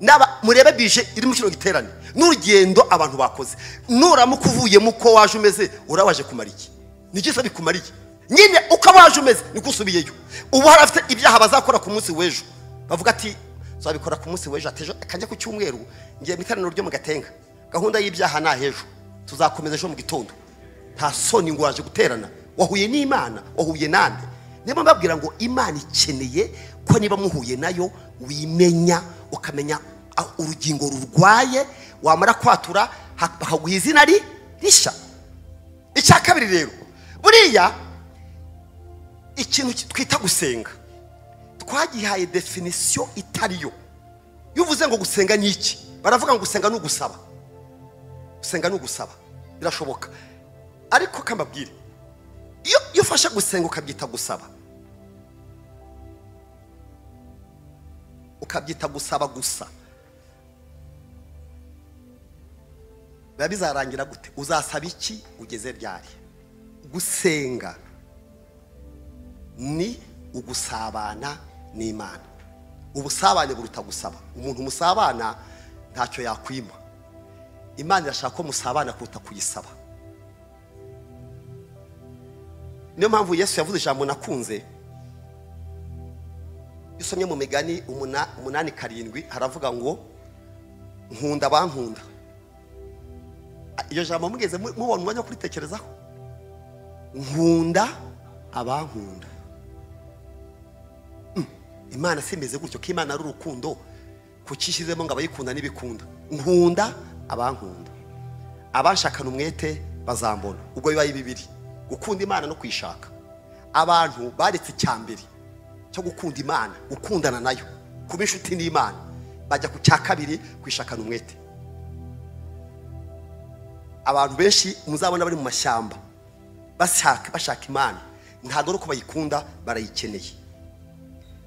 Naba murebe bije iri mu kino giterane n'urugendo abantu bakoze, nuramuka uvuyemo uko waje umeze urabaje kumara iki? Ni iki se bikumariye? Nyine uko waje umeze niko usubiyeyo. Ubu hari afite ibyaha bazakora ku munsi w'ejo, bavuga ati zabikora ku munsi w'ejo, atejo kajya ku cyumweru ngiye mu iteraniro ryo mu Gatenga, gahunda y'ibyaha na hejo tuzakomeza ejo mu gitondo. Nta soni ngo waje guterana, wahuye n'Imana, wahuye nande? Niba mbabwira ngo Imana ikeneye ko niba muhuye nayo wimenya, ukamenya urugingo rurwaye, wamara kwatura bakaguha izina rishya. Icya kabiri rero, buriya ikintu twita gusenga twagihaye definition itariyo. Iyo uvuze ngo gusenga ni iki, baravuga ngo gusenga ni ugusaba. Gusenga ni ugusaba, birashoboka. Ariko kambabwire, iyo ufashe gusenga ukabyita gusaba, ukabyita gusaba gusa, biba bizarangira gute? Uzasaba iki ugeze ryari? Gusenga ni ugusabana n'Imana. Ubusabane buruta gusaba. Umuntu musabana ntacyo yakwima. Imana irashaka ko musabana kuruta kuyisaba. Niyo mpamvu Yesu yavuze ijambo nakunze. Iyo usomye mu Migani 8:7 haravuga ngo nkunda abankunda. Iyo jambo mugeze mubona umwanya wo kuritekerezaho. Nkunda abankunda. Imana simeze gutyo, ko Imana ari urukundo, kuki ishyizemo ngo abayikunda n'ibikunda. Nkunda abankunda. Abanshakana umwete bazambona. Ubwo bibaye bibiri, gukunda Imana no kuyishaka. Abantu baretse icyambere cyo gukunda Imana, gukundana nayo, kuba inshuti n'Imana, bajya ku cya kabiri, kwishakana umwete. Abantu benshi muzabona bari mu mashyamba bashaka Imana, ntabwo ari uko bayikunda, barayikeneye.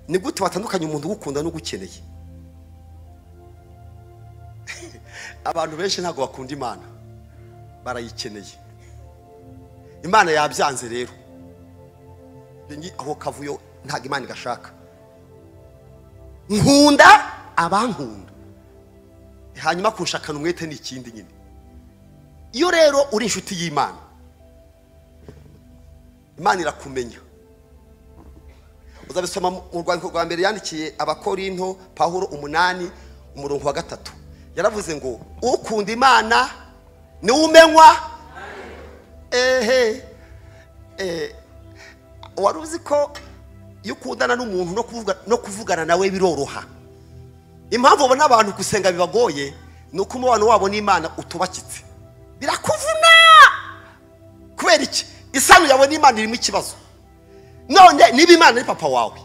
Ni gute watandukanya umuntu ugukunda n'ugukeneye? Abantu benshi ntabwo bakunda Imana, barayikeneye. Imana yabyanze rero, aho kavuyo ntabwo Imana igashaka. Nkunda abankunda, hanyuma kunshakana umwete ni ikindi nyine. Iyo rero uri inshuti y'Imana, Imana irakumenya. Uzabisoma mu rwandiko rwa mbere yandikiye Abakorinto, Pawulo 8 umurongo wa 3, yaravuze ngo ukunda Imana ni umenywa. Ehe, wari uzi ko iyo ukundana n'umuntu no kuvugana nawe biroroha? Impamvu ubona abantu gusenga bibagoye ni uko umubano wabo n'Imana utubakitse, birakuvuna. Kubera iki? Isano yawe n'Imana irimo ikibazo. None niba Imana ari papa wawe,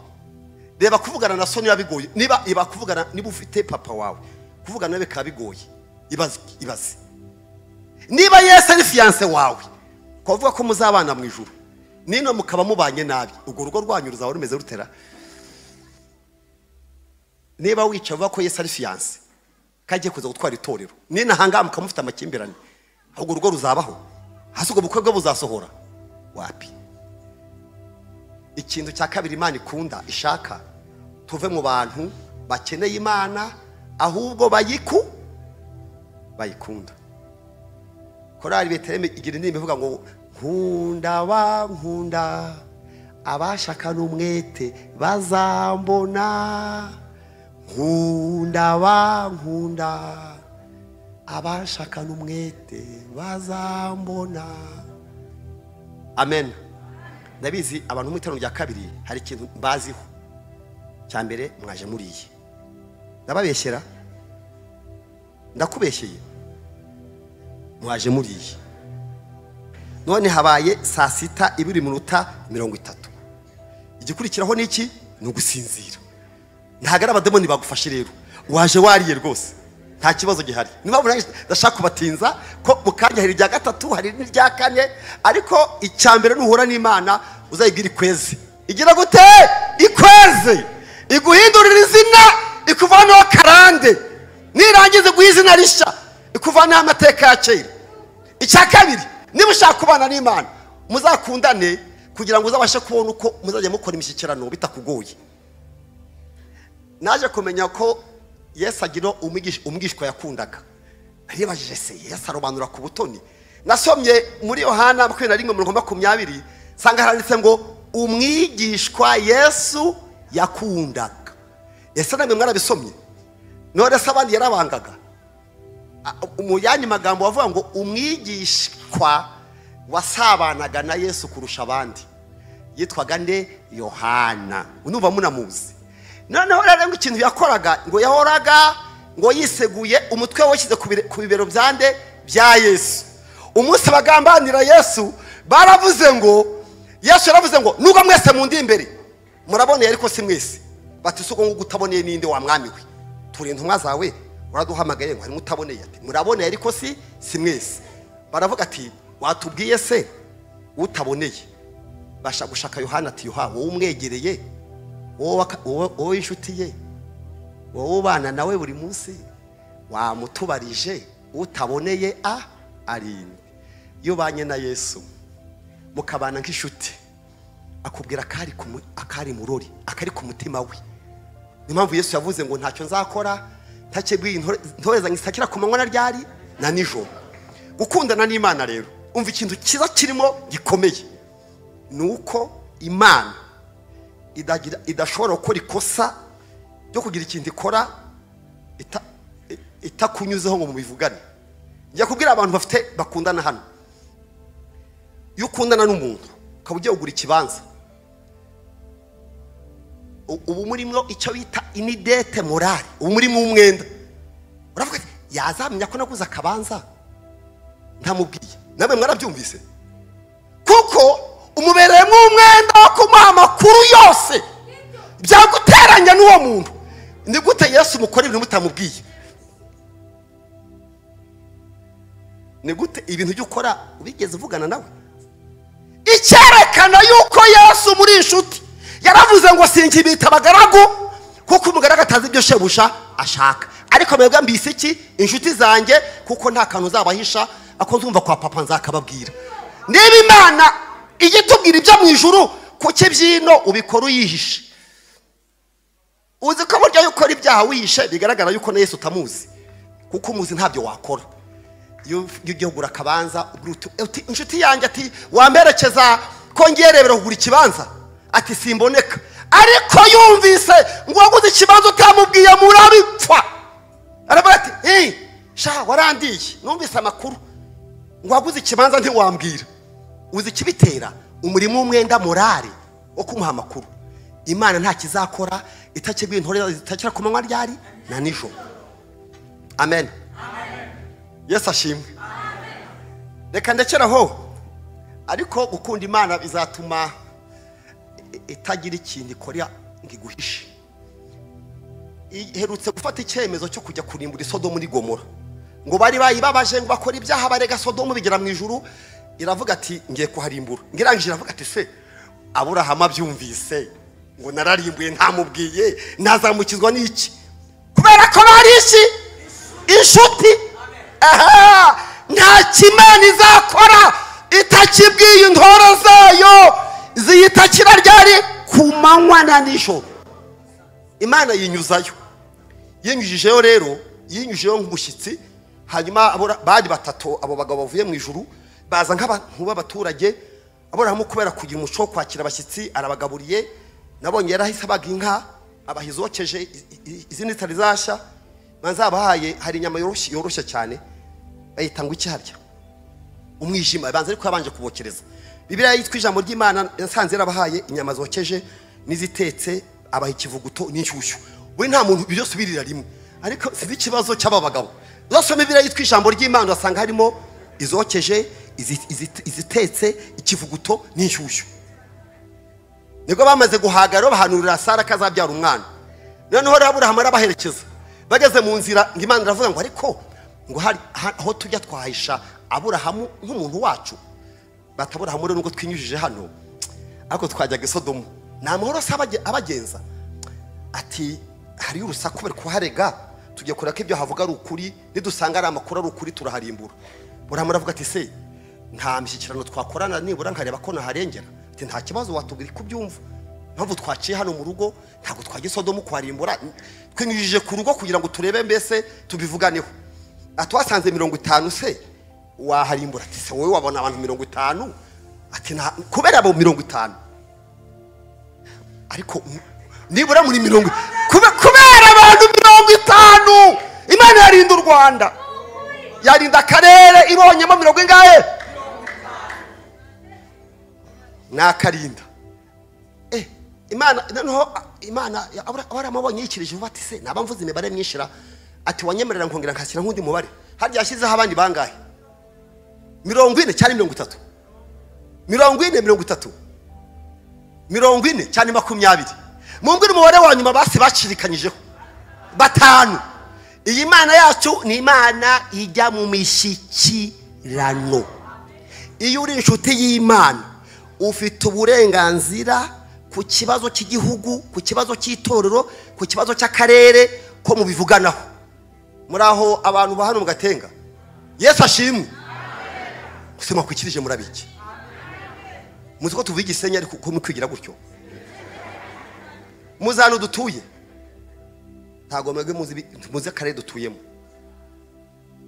reba kuvugana na so niba bigoye, niba iba kuvugana, niba ufite papa wawe kuvugana nawe bikaba bigoye, ibaze. Niba Yesu ari fiancé wawe, kuvuga ko muzabana mu ijuru, nino mukaba mubanye nabi, ubwo urugo rwanyu ruzaba rumeze rutera? Niba wica uvuga ko Yesu ari fiancé kagiye kuza gutwara itorero, nina hanga mukamufite amakimbirane, ahubwo urugo ruzabaho? Hasi ubwo bukwe bwe buzasohora wapi? Ikintu cya kabiri Imana ikunda ishaka, tuve mu bantu bakeneye Imana ahubwo bayikunda. Korali Betelehemu igira indirimbo ivuga ngo nkunda bankunda, abashakana umwete bazambona. Nkunda bankunda, abashakana umwete bazambona. Amen. Ndabizi abantu mu iteraniro rya kabiri hari ikintu mbaziho. Cya mbere, mwaje muriye. Ndababeshyera? Ndakubeshyeye? Mwaje muriye. None habaye saa 6 ibiri minota 30. Igikurikiraho ni iki? Ni ugusinzira. Ntabwo ari abademoni bagufashe rero, waje wariye rwose, nta kibazo gihari. Niba ndashaka kubatinza ko mu kanya hari irya 3, hari n'irya 4, ariko icya mbere nuhura n'Imana uzayibwira ikweze. Igira gute? Ikweze, iguhindurira izina, ikuvanaho karande, nirangiza iguha izina rishya, ikuvanaho amateka ya kera. Icya kabiri, niba ushaka kubana n'Imana, muzakundane kugira ngo uzabashe kubona uko muzajya mukora imishyikirano bitakugoye. Naje kumenya ko Yesu agira umwigishwa yakundaga. Naribajije se Yesu arobanura ku butoni? Nasomye muri Yohana 21:20, sanga haranditse ngo umwigishwa Yesu yakundaga. Ese namwe mwarabisomye? None se abandi yarabangaga? Mu yandi magambo bavuga ngo umwigishwa wasabanaga na Yesu kurusha abandi yitwaga nde? Yohana. Unumva munamuzi. Noneho rero ngo ikintu yakoraga, ngo yahoraga ngo yiseguye umutwe washyize ku bibero byande bya Yesu. Umunsi bagambanira Yesu, baravuze ngo Yesu yaravuze ngo nubwo mwese mundi imbere muraboneye ariko si mwese. Bati suko ngo utaboneye ninde wa mwami we? Turi intumwa zawe, uraduhamagaye ngo harimo utaboneye. Ati muraboneye ariko si mwese. Baravuga ati watubwiye se utaboneye? Basha gushaka Yohana, ati Yohana wowe umwegereye, wowe inshuti ye, wowe ubana nawe buri munsi, wamutubarije utaboneye a arindwi. Iyo ubanye na Yesu mukabana nk'inshuti, akubwira akari murori, akari ku mutima we. Niyo mpamvu Yesu yavuze ngo ntacyo nzakora ntakebwiye intore zanjye zitakira ku manywa na ryari na nijoro. Gukundana n'Imana rero, umva ikintu cyiza kirimo gikomeye, ni uko Imana idashobora gukora ikosa ryo kugira ikintu ikora itakunyuzeho ngo mubivugane. Njya kubwira abantu bafite bakundana hano, iyo ukundana n'umuntu ukaba ugiye kugura ikibanza, ubu murimo icyo bita inidete morale, ubu murimo umwenda, uravuga ati yazamenya ko naguze akabanza, Ntamubwiye. Namwe mwarabyumvise. Kuko umubereyemo umwenda wo kumuha amakuru yose byaguteranya n'uwo muntu. Ni gute Yesu mukora ibintu mutamubwiye? Ni gute ibintu byo ukora ubigeze uvugana nawe? Icyerekana yuko Yesu muri inshuti yaravuze ngo sinkibita abagaragu kuko umugaragu atazi ibyo shebuja ashaka, ariko mwebwe mbise iki? Inshuti zanjye, kuko nta kantu uzabahisha ako nzumva kwa papa nzakababwira. Niba Imana igitubwira ibyo mu ijuru, kuki byino ubikora uyihishe? Uzi ko burya ukora ibyaha wihishe bigaragara yuko na Yesu utamuzi, kuko umuzi ntabyo wakora. Iyo ugiye kugura akabanza uti inshuti yanjye ati wamperekeza ko ngiye rebera kugura ikibanza, ati simboneka, ariko yumvise ngo waguze ikibanza utamubwiye murabipfa, aravuga ati sha warandiye, numvise amakuru ngo waguze ikibanza ntiwambwira. Uzi ikibitera? Umurimo w'umwenda morale wo kumuha amakuru. Imana nta kizakora itakibwiye intore zitakira ku manywa ryari na nijoro. Amen. Yesu ashimwe. Reka ndekeraho, ariko gukunda Imana bizatuma itagira ikintu ikora ngo iguhishe. Iherutse gufata icyemezo cyo kujya kurimbura Sodomu ni Gomora, ngo bari bayibabaje ngo bakora ibyaha barega Sodomu bigera mu ijuru. Iravuga ati ngiye kuharimbura. Ngirangije iravuga ati se Aburahamu abyumvise ngo nararimbuye ntamubwiye, nazamukizwa n'iki? Kubera ko bari iki? Inshuti. Aha, nta kimana izakora itakibwiye intore zayo ziyitakira ryari ku manywa na nijoro. Imana yinyuzayo, yinyujijeyo rero, yinyujijeyo nk'umushyitsi. Hanyuma bari batatu abo bagabo bavuye mu ijuru baza nk'abantu b'abaturage. Aburahamu kubera kugira umuco wo kwakira abashyitsi arabagaburiye. Nabonye yarahise abaga inka, abaha izokeje, izindi zitari zashya, banzabahaye. Hari inyama yoroshye cyane bayita ngo icyarya umwijima, banza ariko yabanje kubokereza. Bibiliya yitwa ijambo ry'Imana yasanze yarabahaye inyama zokeje n'izitetse, abaha ikivuguto n'inshyushyu. We nta muntu byose ubirira rimwe, ariko sinzi ikibazo cy'aba bagabo. Uzasoma Bibiliya yitwa ijambo ry'Imana usanga harimo izokeje, izitetse, ikivuguto n'inshyushyu. Nibwo bamaze guhaga rero bahanurira Sara kazabyara umwana. Noneho Aburahamu arabaherekeza. Bageze mu nzira ngo Imana iravuga ngo ariko ngo hari aho tujya twahisha Aburahamu nk'umuntu wacu. Bataburahamu rero nubwo twinyujije hano ariko twajyaga i Sodomu, ni amahoro se abagenza. Ati hari urusaku bari kuharega, tujye kureka ibyo havuga ari ukuri, nidusanga ari amakuru ari ukuri turaharimbura. Aburahamu aravuga ati se nta mishyikirano twakorana nibura nkareba ko naharengera? Ati nta kibazo, watubwira ko ubyumva. Mpamvu twaciye hano mu rugo ntabwo twajya i Sodomu kuharimbura, twinyujije ku rugo kugira ngo turebe mbese tubivuganeho. Ati wasanze 50 se waharimbura? Ati se wowe wabona abantu 50? Ati kubera abo 50, ariko nibura muri 50 kubera abantu 50 Imana yarinda u Rwanda, yarinda akarere ibonyemo 50 ingahe? Nakarinda. Imana noneho Imana abaramubonye yikirije vuba ati se naba mvuze imibare myinshira, ati wanyemerera nkongera nkashyira nk'undi mubare. Harya yashyizeho abandi bangahe? 40 cyane 30, 40, 30, 40 cyane 20. Mumbwire umubare wa nyuma basi bacirikanyijeho 5. Iyi Mana yacu ni Imana ijya mu mishyikirano. Iyo uri inshuti y'Imana ufite uburenganzira ku kibazo cy'igihugu, ku kibazo cy'itorero, ku kibazo cy'akarere ko mubivuganaho. Muri aho abantu ba hano mu Gatenga, Yesu ashimwe. Kusema kwikirije murabiki. Muzi ko tuvuga Igisenyi ariko ko mukwigira gutyo. Muzano dutuye. Ntago mwebwe muzi akarere dutuyemo.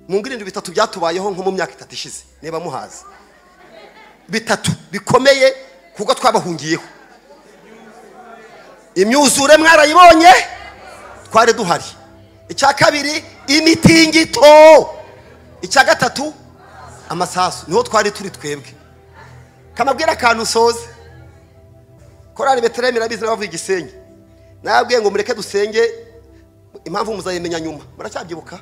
Mu ngirindi bitatu byatubayeho nko mu myaka 3 ishize niba muhazi. Bitatu bikomeye kuko twabahungiyeho. Imyuzure mwarayibonye, twari duhari. Icya kabiri imitingito. Icya gatatu amasasu. Niho twari turi twebwe. Kamabwira akantu soze. Korali Betelehemu irabizi n'abavuye Igisenyi. Nababwiye ngo mureke dusenge, impamvu muzayimenya nyuma. Muracyabyibuka?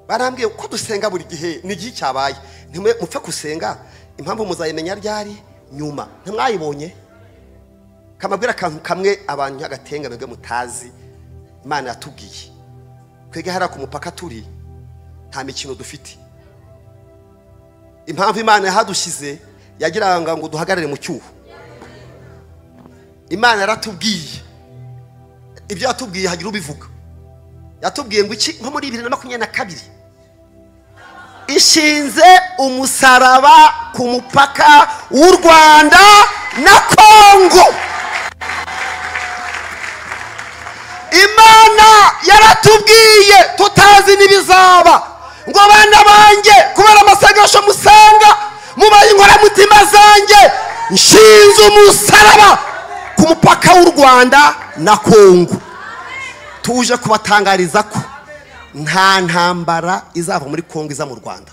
Barambwiye ko dusenga buri gihe n'igihe cyabaye. Ntimwe mupfe gusenga, impamvu muzayimenya ryari nyuma. Ntimwayibonye? Kamabwira akantu kamwe abantu agatenga mwebwe mutazi Imana yatubwiye. Twege hara ku mupaka turi nta mikino dufite. Impamvu Imana yahadushize yagiranga ngo duhagarare mu cyuho. Imana yaratubwiye. Ibyo yatubwiye hagira ubivuga. Yatubwiye ngo iki nko muri 2022 ishinze umusaraba ku mupaka w'u Rwanda na Kongo. Imana yaratubwiye tutazi n'ibizaba ngo bana banjye kubera amasengesho musanga mubaye inkoramutima zanjye nshinze umusaraba ku mupaka w'u Rwanda na Kongo. Tuje kubatangariza ko nta ntambara izava muri Kongo iza mu Rwanda.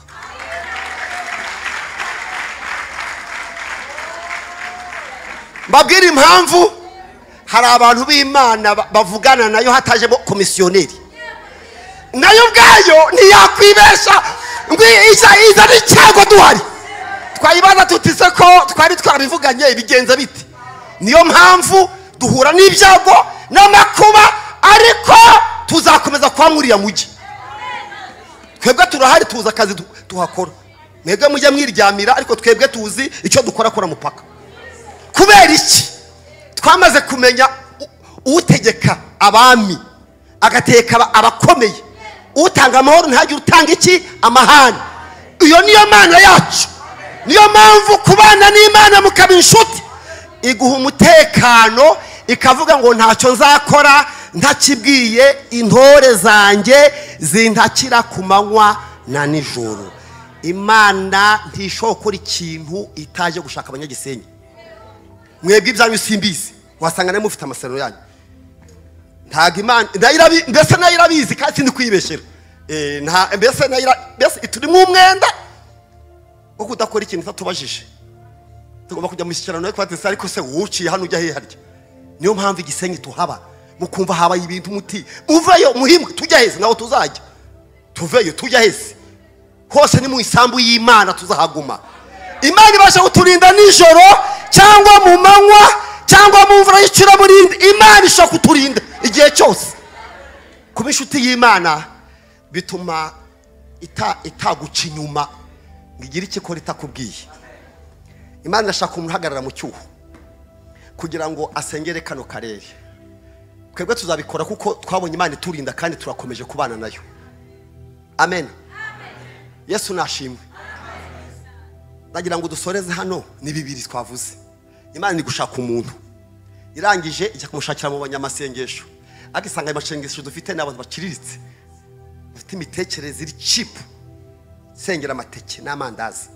Mbabwira impamvu. Hari abantu b'Imana bavugana nayo hatajemo komisiyoneri. Nayo ubwayo ntiyakwibesha ngo iza n'icyago duhari. Twayibaza tutise ko twari twarabivuganye ibigenza bite. Niyo mpamvu duhura n'ibyago n'amakuba, ariko tuzakomeza kwa muriya mujyi. Twebwe turahari, tuzi akazi tuhakora. Mwebwe mujya mwiryamira, ariko twebwe tuzi icyo dukora kora mupaka. Kubera iki? Twamaze kumenya utegeka abami agateka abakomeye, utanga amahoro ntagire utanga iki amahane. Iyo niyo Mana yacu. Niyo mpamvu kubana n'Imana mukaba inshuti iguha umutekano, ikavuga ngo ntacyo nzakora ntakibwiye intore zanjye zintakira ku manywa na nijoro. Imana ntishobora gukora ikintu itaje gushaka abanyagisenyi. Mwebwe ibyanyu simbizi, wasanga nawe mufite amasezerano yanyu. Ntago Imana mbese nayo irabizi kandi sindi kwibeshera. Mbese nayo mbese ituri mu mwenda wo kudakora ikintu itatubajije. Tugomba kujya mu mishyikirano yo kwatesa, ariko se wuciye hano ujya heharya. Niyo mpamvu igisenyi tuhaba mukumva habaye ibintu muti uvayo muhimbwe tujya hese, naho tuzajya tuveyo tujya hese hose ni mu isambu y'Imana tuzahaguma. Imana ibasha kuturinda nijoro cyangwa mu manywa cyangwa mu mvura y'icuraburindi. Imana ishobora kuturinda igihe cyose. Kuba inshuti y'Imana bituma itaguca inyuma ngo igire icyo ikora itakubwiye. Imana irashaka umuntu uhagarara mu cyuho kugira ngo asengere kano karere. Twebwe tuzabikora kuko twabonye Imana iturinda kandi turakomeje kubana nayo. Amen. Yesu nashimwe. Ndagira ngo dusoreze hano ni bibiri twavuze. Imana ni gushaka umuntu. Irangije ijya kumushakira mu banyamasengesho. Ariko isanga amasengesho dufite n'abantu baciriritse. Bafite imitekerereze iri cheap. Sengera amateke n'amandazi.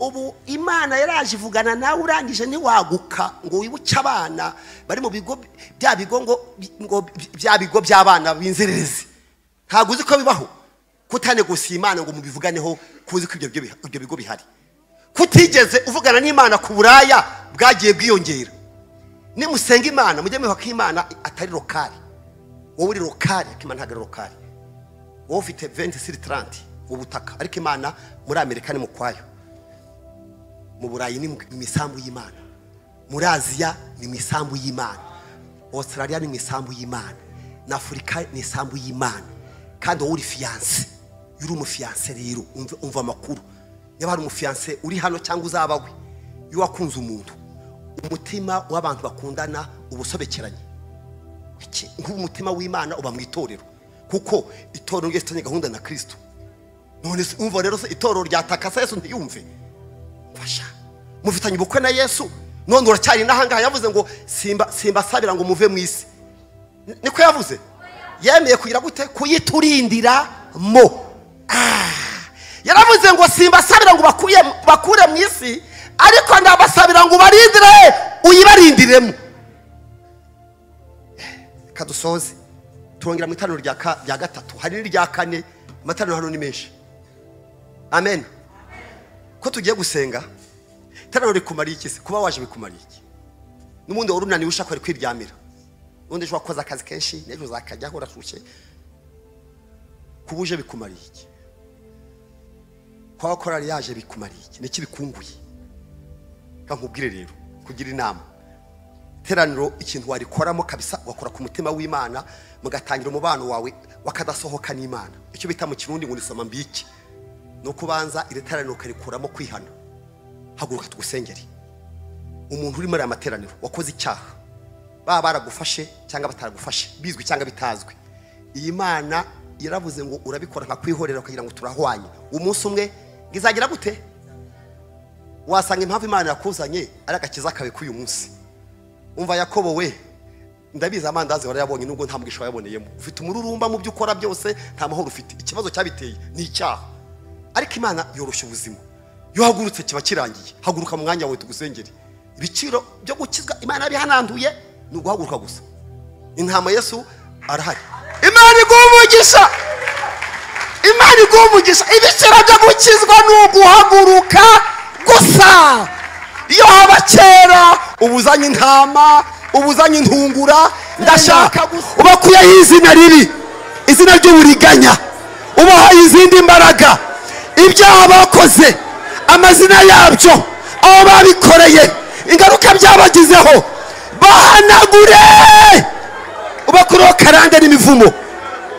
Ubu Imana yaraje ivugana nawe urangije ntiwaguka ngo wibuke abana bari mu bigo bya bigo ngo bya bigo by'abana b'inzererezi. Ntabwo uzi ko bibaho. Kutanegosiye Imana ngo mubivuganeho kuzi ko ibyo bigo bihari. Kutigeze uvugana n'Imana ku buraya bwagiye bwiyongera. Nimusenga Imana mujye mwibuka ko Imana atari lokali. Wowe uri lokali, ariko Imana ntabwo ari lokali. Wowe ufite 20 ubutaka, ariko Imana muri Amerika ni mukwayo. Mu Burayi ni mu misambu y'Imana. Muri Aziya ni mu isambu y'Imana. Australia ni mu isambu y'Imana. Na Afurika ni isambu y'Imana. Kandi wowe uri fiancé, uri umufiancé rero umva amakuru. Niba hari umufiancé uri hano cyangwa uzabawe, iyo wakunze umuntu, umutima w'abantu bakundana ubusobekeranye. Nk'umutima w'Imana uba mu itorero, kuko itorero ryesitanye gahunda na Kristo. None se umva rero se itorero ryatakasa Yesu ntiyumve. Fasha. Mufitanye ubukwe na Yesu, none uracyari n'ahangaha. Yavuze ngo simbasabira ngo muve mu isi. Niko yavuze. Yemeye kugira gute? Kuyiturindira mo. Yaravuze ngo simbasabira ngo bakure mu isi, ariko ndabasabira ngo barindire, uyibarindiremo. Kadusoze turongera mu itaniro rya gatatu, hari n'irya kane, amataniro hano ni menshi. Amen. Ko tugiye gusenga, itaniro rikumariye iki se? Kuba waje bikumariye iki? N'ubundi wari unaniwe ushaka kwiryamira. Ubundi ejo wakoze akazi kenshi, n'ejo uzakajyaho urashushye. Kubuje bikumariye iki? Kwa korali yaje bikumariye iki? Niki bikunguye? Kankubwire rero kugira inama. Teraniro ikintu warikoramo kabisa wakora ku mutima w'Imana mugatangira umubano wawe wakadasohoka n'Imana. Icyo bita mu Kirundi ngo nisoma mbiki. No kubanza iri teraniro karikuramo kwihana. Haguruka tugusengere. Umuntu uri muri aya materaniro wakoze icyaha, baba baragufashe cyangwa bataragufashe, bizwi cyangwa bitazwi, iyi Mana yaravuze ngo urabikora nka kwihorera ukagira ngo turahwanye. Umunsi umwe ngizagira gute? Wasanga impamvu Imana yakuzanye ari agakiza kawe k'uyu munsi. Umva Yakobo we, ndabizi amandazi warayabonye nubwo nta mugisha wayaboneyemo. Ufite umururumba mu byo ukora byose, nta mahoro ufite. Ikibazo cyabiteye ni icyaha. Ariko Imana yoroshya ubuzima. Iyo uhagurutse kiba kirangiye. Haguruka mu mwanya wawe tugusengere. Ibiciro byo gukizwa Imana yabihananduye ni uguhaguruka gusa. Intama Yesu arahari. Imana iguha umugisha. Imana iguha umugisha. Ibiciro byo gukizwa ni uguhaguruka gusa. Iyo haba kera ubuzanye intama, ubuzanye intungura, ndashaka gusa. Ubakuyeho izina ribi, izina ry'uburiganya, ubaha izindi mbaraga. Ibyaha bakoze, amazina yabyo, aho babikoreye, ingaruka byabagizeho, bahanagure. Ubakureho karande n'imivumo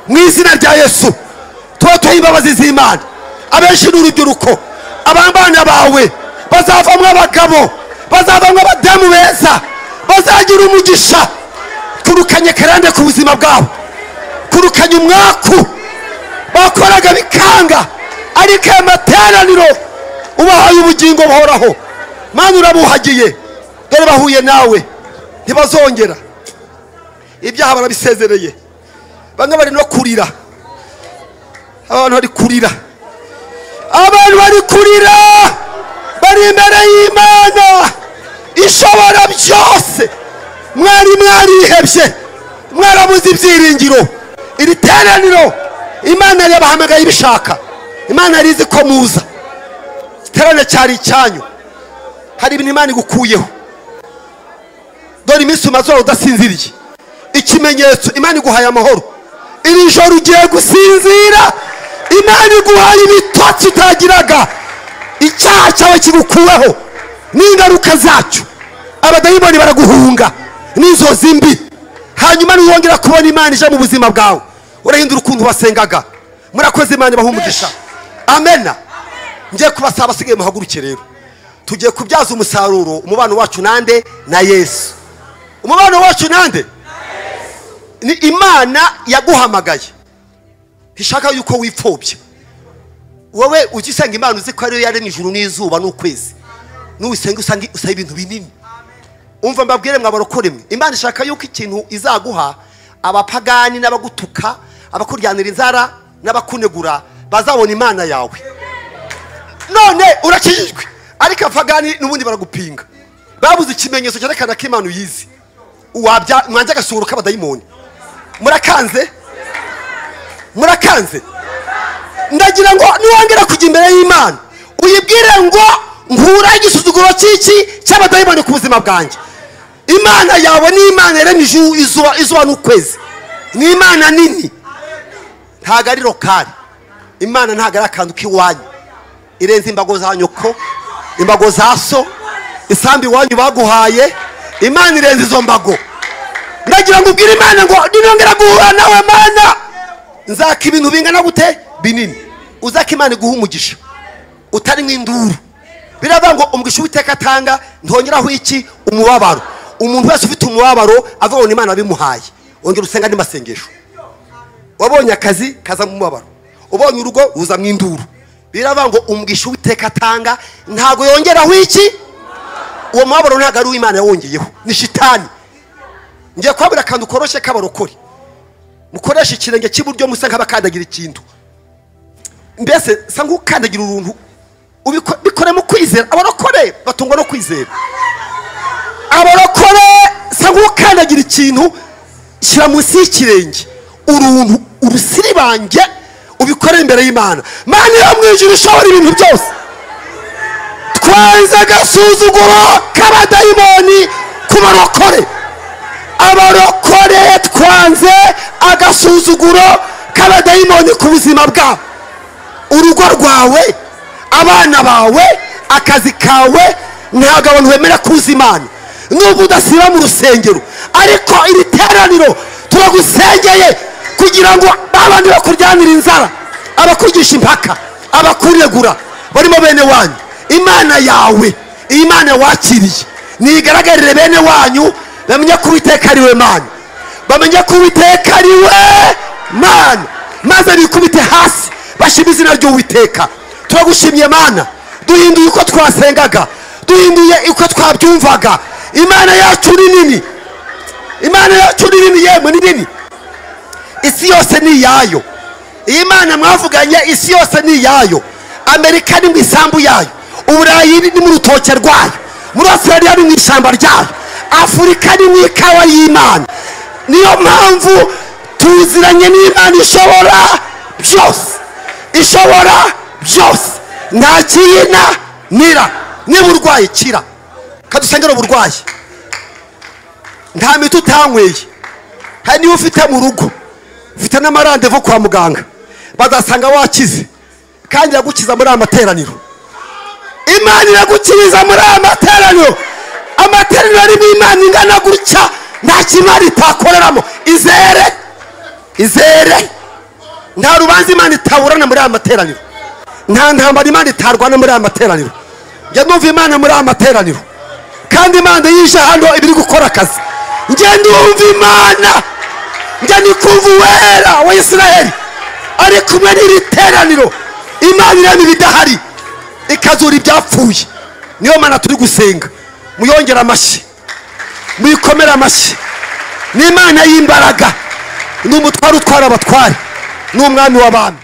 mu izina rya Yesu. Tubahe imbabazi z'Imana. Abenshi n'urubyiruko, abana bawe bazavamwo abagabo, bazavamwo abadamu beza, bazagira umugisha. Kurukanye karande ku buzima bwabo, kurukanye umwaku bakoraga bikanga, ariko aya materaniro ubahaye ubugingo buhoraho. Mana urabuhagiye, dore bahuye nawe ntibazongera. Ibyaha barabisezereye, bamwe bari no kurira. Abantu bari kurira, abantu bari kurira, bari imbere y'Imana ishobora byose. Mwari mwarihebye, mwarabuze ibyiringiro. Iri teraniro Imana yabahamagaye ibishaka. Imana yarizi ko muza. Iterane cyari icyanyu. Hari ibintu Imana igukuyeho. Dore iminsi umaze udasinziriye, ikimenyetso Imana iguhaye amahoro. Iri joro ugiye gusinzira, Imana iguhaye ibitotsi utagiraga. Icyaha cyawe kigukuweho n'ingaruka zacyo. Abadayimoni baraguhunga n'inzozi mbi. Hanyuma niwongera kubona Imana ije mu buzima bwawe, urahindura ukuntu wasengaga. Murakoze, Imana ibahe umugisha. Amena. Ngiye kubasaba abasigaye muhaguruke rero. Tugiye kubyaza umusaruro umubano wacu nande? Na Yesu. Umubano wacu nande? Ni Imana yaguhamagaye. Ntishaka yuko wipfobya. Wowe ugisenga Imana uzi ko ariyo yaremye ijuru n'izuba n'ukwezi. Nuwisenga usanga usaba ibintu binini. Umva mbabwire mwabarokore mwe, Imana ishaka yuko ikintu izaguha abapagani n'abagutuka, abakuryanira inzara n'abakunegura bazabona Imana yawe. None urakijijwe, ariko abapagani n'ubundi baragupinga. Babuze ikimenyetso cyerekana ko Imana uyizi. Uwabya mwanje agasura k'abadayimoni. Murakanze? Murakanze? Ndagira ngo niwongera kujya imbere y'Imana uyibwire ngo nkura igisuzuguro cy'iki cy'abadayimoni ku buzima bwanjye. Imana yawe ni Imana yaremye izuba n'ukwezi. Ni Imana nini, ntago ari lokali. Imana ntago ari akantu k'iwanyu. Irenze imbago za nyoko, imbago za so, isambi iwanyu baguhaye. Imana irenze izo mbago. Ndagira ngo ubwire Imana ngo ninongera guhura nawe Mana, nzaka ibintu bingana gute binini. Uzaka Imana iguha umugisha utari nk'induru. Biravuga ngo umugisha Uwiteka atanga ntongeraho iki? Umubabaro. Umuntu wese ufite umubabaro avuga ngo Imana bimuhaye. Ongera usenga andi masengesho. Wabonye akazi kaza mu mubabaro, ubonye urugo ruza mu induru. Biravuga ngo umugisha Uwiteka atanga ntago yongeraho iki? Uwo mubabaro ntago ari uw'Imana yawongeyeho, ni shitani. Ngiye kwabira akantu koroshe k'abarokore. Mukoresha ikirenge cy'iburyo musa nk'abakandagira ikintu. Mbese sa nk'ukandagira uruntu, ubikore mu kwizera. Abarokore batungwa no kwizera. Abarokore sa nk'ukandagira ikintu, shyira munsi y'ikirenge uruntu urusiribange, ubikore imbere y'Imana. Mana yo mu ijuru ishobora ibintu byose. Twanze agasuzuguro k'abadayimoni ku barokore. Abarokore twanze agasuzuguro k'abadayimoni. n'abadayimoni ku buzima bwabo. Urugo rwawe, abana bawe, akazi kawe, ntabwo abantu bemera kuza Imana nubwo udasiba mu rusengero, ariko iri teraniro turagusengeye kugira ngo babandi bakuryanira inzara, abakugisha impaka, abakuregura barimo bene wanyu. Imana yawe, iyi Imana wakiriye, nigaragarire bene wanyu, bamenye ko Uwiteka ari we Mana, bamenye ko Uwiteka ari we Mana, maze bikubite hasi bashima izina ry'Uwiteka. Turagushimye Mana, duhinduye uko twasengaga, duhinduye uko twabyumvaga. Imana yacu ni nini, Imana yacu ni nini, yemwe ni nini, isi yose ni iyayo. Iyi Mana mwavuganye, isi yose ni iyayo. Amerika ni mu isambu yayo, Uburayi ni mu rutoke rwayo, muri Australia ni mu ishyamba ryayo, Afurika ni mu ikawa y'Imana. Niyo mpamvu tuziranye n'Imana ishobora byose, ishobora byose, nta kiyinanira. Niba urwaye kira, kadusengera uburwayi. Nta miti utanyweye, hari niba ufite mu rugo, ufite n'amarandevu kwa muganga, bazasanga wakize, kandi iragukiza muri aya materaniro. Imana iragukiriza muri aya materaniro. Amateraniro arimo Imana ingana gutya, nta kimana itakoreramo. Izere, izere. Nta rubanza Imana itaburana muri aya materaniro, nta ntambara Imana itarwana muri aya materaniro. Njya numva Imana muri aya materaniro, kandi Imana yije hano ibiri gukora akazi. Njye ndumva Imana, njye nikumva Uwera wa Isiraheli ari kumwe n'iri teraniro. Imana irema ibidahari ikazura ibyapfuye. Niyo Mana turi gusenga. Muyongera amashyi, muyikomere amashyi. Ni Imana y'imbaraga, ni umutware utwara abatware, ni umwami w'abami.